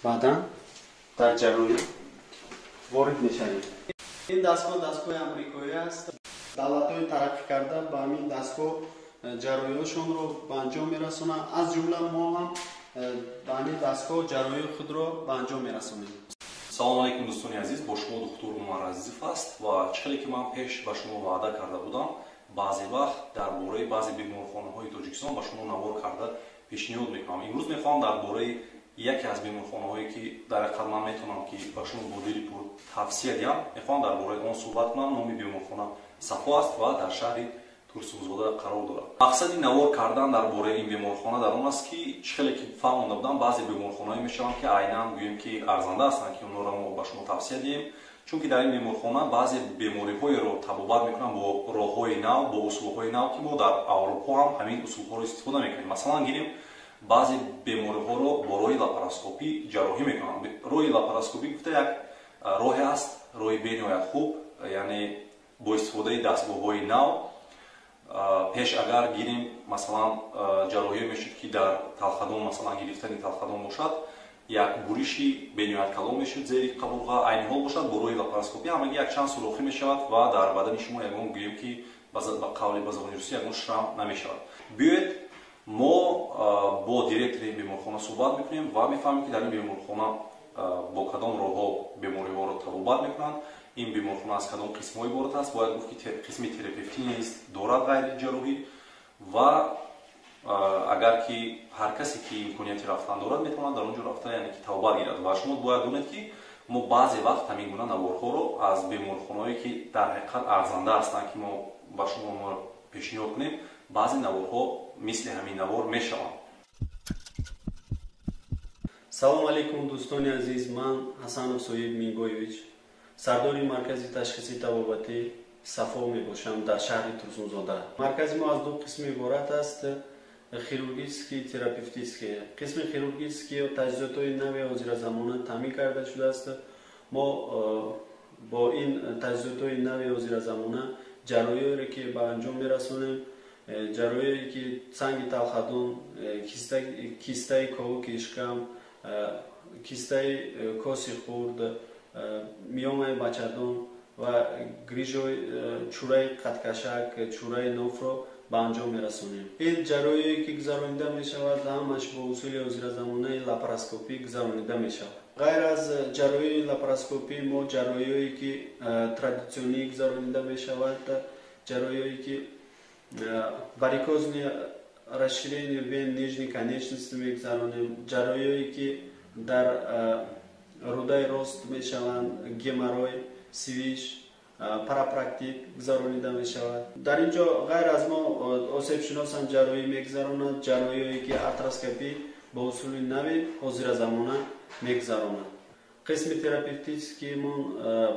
Баъдан дар ҷарроҳӣ ворид мешавем. Ин дастгоҳ дастгоҳи амрикоӣ аст. Давлатҳои тараққӣ карда ба ҳамин дастгоҳ ҷарроҳиҳошонро ба анҷом мерасонанд. Аз ҷумла мо ҳам ба ҳамин дастгоҳ ҷарроҳии худро ба анҷом мерасонем. Салом алейкум, дӯстони азиз, бо шумо духтур Умар Азизов аст ва чӣ хеле ки ман пеш ба шумо ваъда карда будам, баъзе вақт дар бораи баъзе беморхонаҳои Тоҷикистон ба шумо навор карда пешниҳод мекунам. Имрӯз мехоҳам дар бораи яке аз беморхонаҳое ки дар ҳақиқат ман метавонам ки ба шумо бо дили пур тавсия диҳам, мехоҳам дар бораи он суҳбат кунам. Номи беморхона Сафо аст ва дар шаҳри Турсунзода қарор дорад. Мақсади навор кардан дар бораи ин беморхона дар он аст ки чӣ хеле ки фаҳмонда будам, баъзе беморхонаҳое мешаванд ки айнан гӯем ки арзанда ҳастанд, ки онҳоро мо ба шумо тавсия диҳем, чунки дар ин беморхона баъзе бемориҳоеро табобат мекунанд бо роҳҳои нав, бо усулҳои нав, ки мо дар Аврупо ҳам ҳамин усулҳоро истифода мекунем. Масалан гирем, баъзе бемориҳоро бо роҳи лапароскопӣ ҷарроҳӣ мекунанд. Роҳи лапароскопӣ гуфта як роҳе аст, роҳи бениҳоят хуб, яъне бо истифодаи дастгоҳҳои нав. Пеш агар гирем, масалан, ҷарроҳие мешуд ки дар талхадон, масалан, гирифтани талхадон бошад, як буриши бениҳоят калон мешуд зери қабурға. Айни ҳол бошад, бо роҳи лапароскопӣ ҳамагӣ якчанд сурохӣ мешавад ва дар бадани шумо ягон, гӯем ки ба қавли ба забони русӣ, ягон шрам намешавад. Биёед мо бо директори ин беморхона суҳбат мекунем ва мефаҳмем ки дар ин беморхона бо кадом роҳҳо бемориҳоро табобат мекунанд. Ин беморхона аз кадом қисмҳо иборат аст? Бояд гуфт ки қисми терапевтӣ низ дорад, ғайриҷарроҳӣ, ва агар ки ҳар касе ки имконияти рафтан дорад, метавонад дар он ҷо рафта, яъне ки табобат гирад. Ва шумо бояд донед ки мо баъзе вақт ҳамин гуна наворҳоро аз беморхонаҳое ки дар ҳақиқат арзанда ҳастанд, ки мо ба шумо онҳоро пешниҳод кунем, баъзе наворҳо мисли ҳамин навор мешаванд. Салом алейкум, дӯстони азиз, ман Ҳасанов Соҳиб Мингоевич, сардори маркази ташхиси табобатӣ Сафо мебошам дар шаҳри Турсунзода. Маркази мо аз ду қисм иборат аст: хирургический, терапевтический. Қисми хирургический таҷҳизотҳои нави ҳозиразамона таъмин карда шудааст. Мо бо ин таҷҳизотҳои нави ҳозиразамона ҷарроҳиҳоеро ки ба анҷом мерасонем, ҷарроҳие ки санги талхадон, кистаи ковуки шикам, кистаи коси хурд, миёмаи бачадон ва грижои чӯраи қадкашак, чӯраи нофро ба анҷом мерасонем. Ин ҷарроҳие ки гузаронида мешавад, ҳамаш бо усули ҳозиразамонаи лапароскопӣ гузаронида мешавад. Ғайр аз ҷарроҳии лапароскопӣ, мо ҷарроҳиҳое ки традитсионӣ гузаронида мешавад, ҷарроҳиҳое ки варикозное расширение вен нижней конечности мегузаронем, ҷарроҳиҳое ки дар рӯдаи рост мешаванд, геморрой, свиш, парапроктит гузаронида мешавад. Дар ин ҷо ғайр аз мо осебшинос ҳам ҷарроҳӣ мегузаронад, ҷарроҳиҳое ки артроскопӣ бо усули нави ҳозиразамона мегузаронад. Қисми терапевтическиймон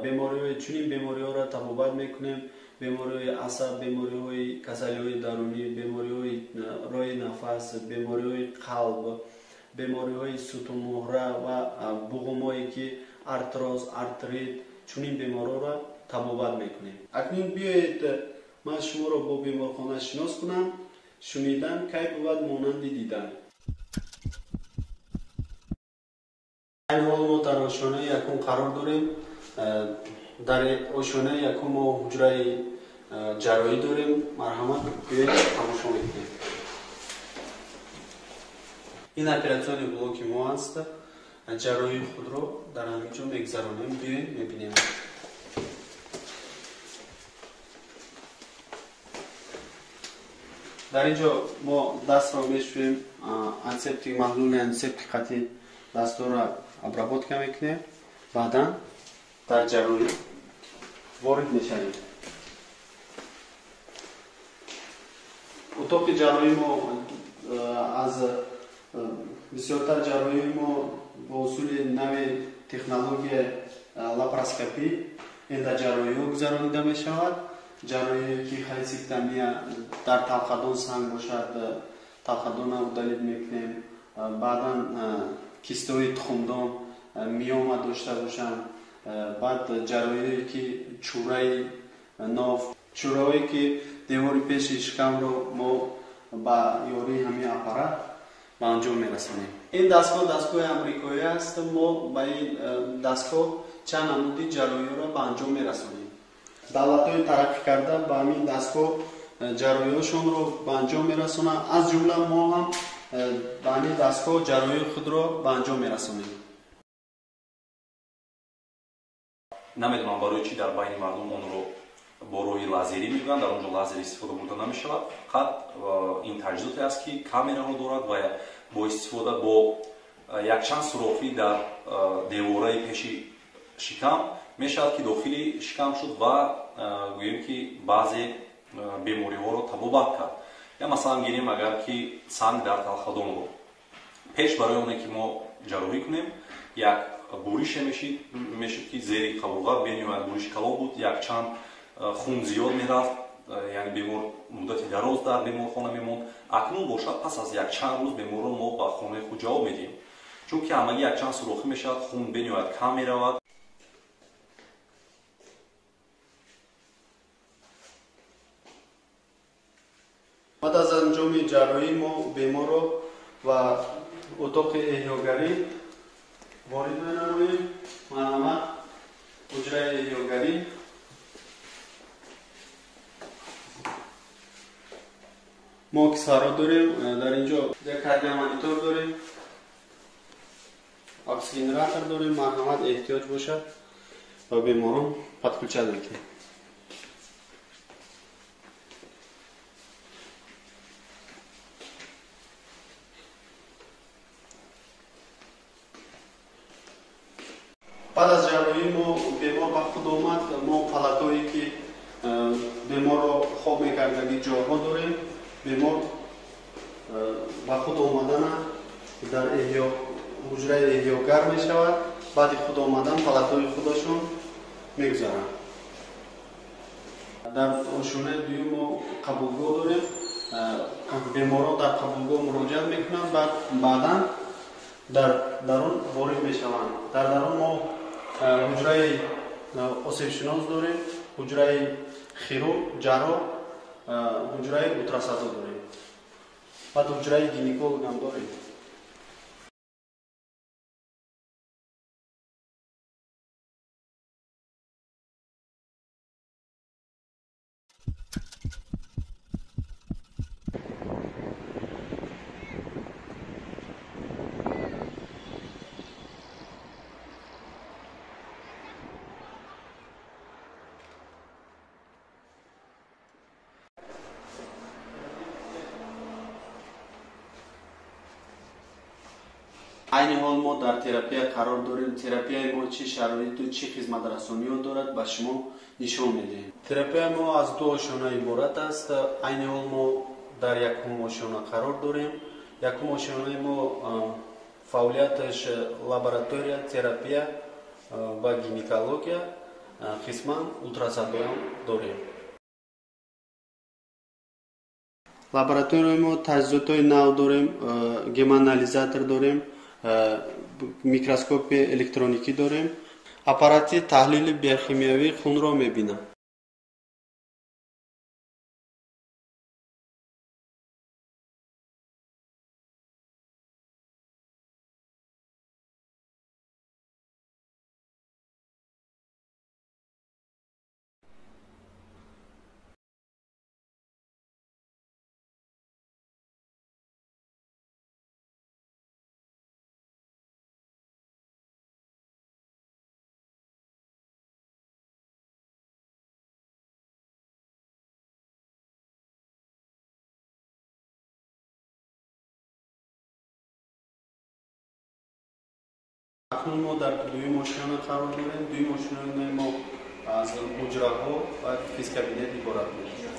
бемориҳои чунин бемориҳоро табобат мекунем: бемориҳои асаб, бемориҳои касалиҳои дарунӣ, бемориҳои роҳи нафас, бемориҳои қалб, бемориҳои сутунмуҳра ва буғумое ки артроз, артрит, чунин беморҳоро табобат мекунем. Акнун биёед ман шуморо бо беморхона шинос кунам. Шунидан кай бувад монанди дидан. Айни ҳол мо дар ошёнаи якум қарор дорем. Дар ошёнаи якум мо ҳуҷраи ҷарроҳӣ дорем. Марҳамат, биёед тамошо мекунем. Ин оператсиони блоки мо аст. Ҷарроҳии худро дар ҳамин ҷо мегузаронем. Биёед мебинем. Дар ин ҷо мо дастро мешӯем, антисептик, маҳлули антисептик қати дастҳоро обработка мекунем, баъдан дар ҷарроҳӣ ворид мешавем. Утоқи ҷарроҳии мо аз бисёртар ҷарроҳии мо бо усули нави технология лапароскопӣ ин дар ҷарроҳиҳо гузаронида мешавад. Ҷарроҳие ки холецистектомия дар талхадон санг бошад, талхадонро удалить мекунем. Баъдан кистои тухмдон, миёма дошта бошанд, баъд ҷарроҳие ки чӯраи ноф, чӯраҳое ки девори пеши шикамро мо ба ёрии ҳамин аппарат ба анҷом мерасонем. Ин дастгоҳ дастгоҳи амрикоӣ аст. Мо ба ин дастгоҳ чанд намуди ҷарроҳиҳоро ба анҷом мерасонем. Давлатҳои тараққӣ карда ба ҳамин дастгоҳ ҷарроҳиҳошонро ба анҷом мерасонанд. Аз ҷумла мо ҳам ба ҳамин дастгоҳ ҷарроҳии худро ба анҷом мерасонем. Намедонам барои чӣ дар байни мардум онро бо роҳи лазерӣ мегӯянд. Дар он ҷо лазер истифода бурда намешавад. Фақат ин таҷҳизоте аст, ки камераро дорад ва бо истифода бо якчанд сурохӣ дар девораи пеши шикам мешавад, ки дохили шикам шуд ва гӯем, ки баъзе бемориҳоро табобат кард. Я масалан гирем, агар ки санг дар талхадонро пеш барои оне ки мо ҷарроҳӣ кунем, як бурише мешуд, ки зери қабурға бениҳоят буриши калон буд, якчанд хун зиёд мерафт, яъне бемор муддати дароз дар беморхона мемонд. Акнун бошад, пас аз якчанд рӯз беморро мо ба хонаи худ ҷавоб медиҳем, чунки ҳамагӣ якчанд сурохӣ мешавад, хун бениҳоят кам меравад. Баъд аз анҷоми ҷарроҳӣ мо беморро ба утоқи эҳёгарӣ ворид менамоем. Марҳамат, ҳуҷраи эҳёгарӣ. Мо кислород дорем, дар ин ҷо як кардиомонитор дорем, оксигенератор дорем. Марҳамат, эҳтиёҷ бошад ба беморон подключать мекунем. Баъд аз ҷарроҳӣ мо бемор ба худ омад. Мо палатое ки беморро хоб мекардагӣ ҷойҳо дорем. Бемор ба худ омадана дар ҳуҷраи эҳёгар мешавад. Баъди худ омадан палатои худашон мегузаранд. Дар ошёнаи дуюм мо қабулгоҳ дорем. Беморон дар қабулгоҳ муроҷиат мекунанд, баъдан дар дарун ворид мешаванд. Дар дарун мо ҳуҷраи осебшинос дорем, ҳуҷраи хирург, ҷарроҳ, ҳуҷраи ултрасадо дорем, баъд ҳуҷраи гинеколог ҳам дорем. Айни ҳол мо дар терапия қарор дорем. Терапияи мо чӣ шароиту чӣ хизматрасониҳо дорад, ба шумо нишон медиҳем. Терапияи мо аз ду ошёна иборат аст. Айни ҳол мо дар якум ошёна қарор дорем. Якум ошёнаи мо фаъолияташ лаборатория, терапия ва гинекология, қисман ултрасадоам дорем. Лабораторияи мо таҷҳизотҳои нав дорем, гемоанализатор дорем, микроскопи электроникӣ дорем, аппарати таҳлили биохимиявии хунро мебинам. Акнун мо дар дуюм ошёна қарор дорем. Дуюм ошёнаи мо аз ҳуҷраҳо ва физкабинет иборат мебошад.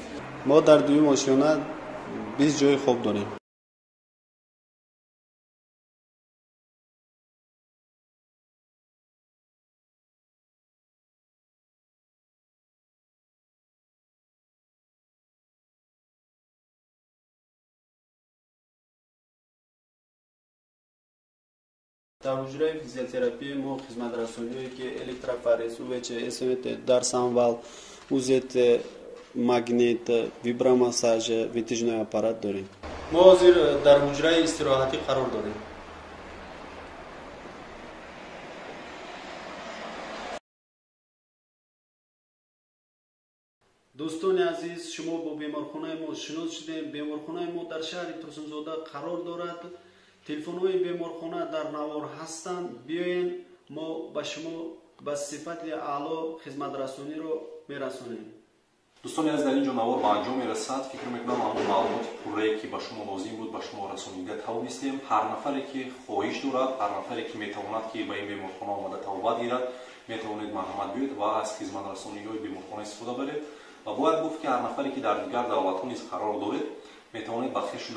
Мо дар дуюм ошёна 20 ҷои хоб дорем. Дар ҳуҷраи физиотерапия мо хизматрасониҳое ки электрофорез, УВЧ, СВТ, дарсамвал, УЗТ, магнит, вибромассаж, витяжной аппарат дорем. Мо ҳозир дар ҳуҷраи истироҳатӣ қарор дорем. Дӯстони азиз, шумо бо беморхонаи мо шинос шудем. Беморхонаи мо дар шаҳри Турсунзода қарор дорад. Телефонҳои беморхона дар навор ҳастанд. Биёен, мо ба шумо ба сифати аъло хизматрасониро мерасонем. Дӯстони азиз, дар ин ҷо навор ба анҷом мерасад. Фикр мекунам, ҳамон маълумоти пуррае, ки ба шумо лозим буд, ба шумо расонида тавонистем. Ҳар нафаре, ки хоҳиш дорад, ҳар нафаре, ки метавонад, ки ба ин беморхона омада табобат гирад, метавонед марҳамат биёед ва аз хизматрасониҳои беморхона истифода баред. Ва бояд гуфт, ки ҳар нафаре, ки дар дигар давлатҳо низ қарор доред, метавонед ба хешу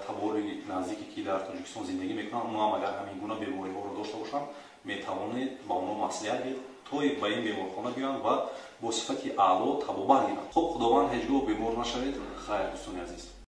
табори наздике, ки дар Тоҷикистон зиндагӣ мекунанд, онҳо ҳам агар ҳамин гуна бемориҳоро дошта бошанд, метавонед ба онҳо маслиҳат диҳед, то ба ин беморхона биёянд ва бо сифати аъло табобат гиранд. Хуб, Худованд, ҳеҷ гоҳ бемор нашавед. Хайр, дӯстони азиз.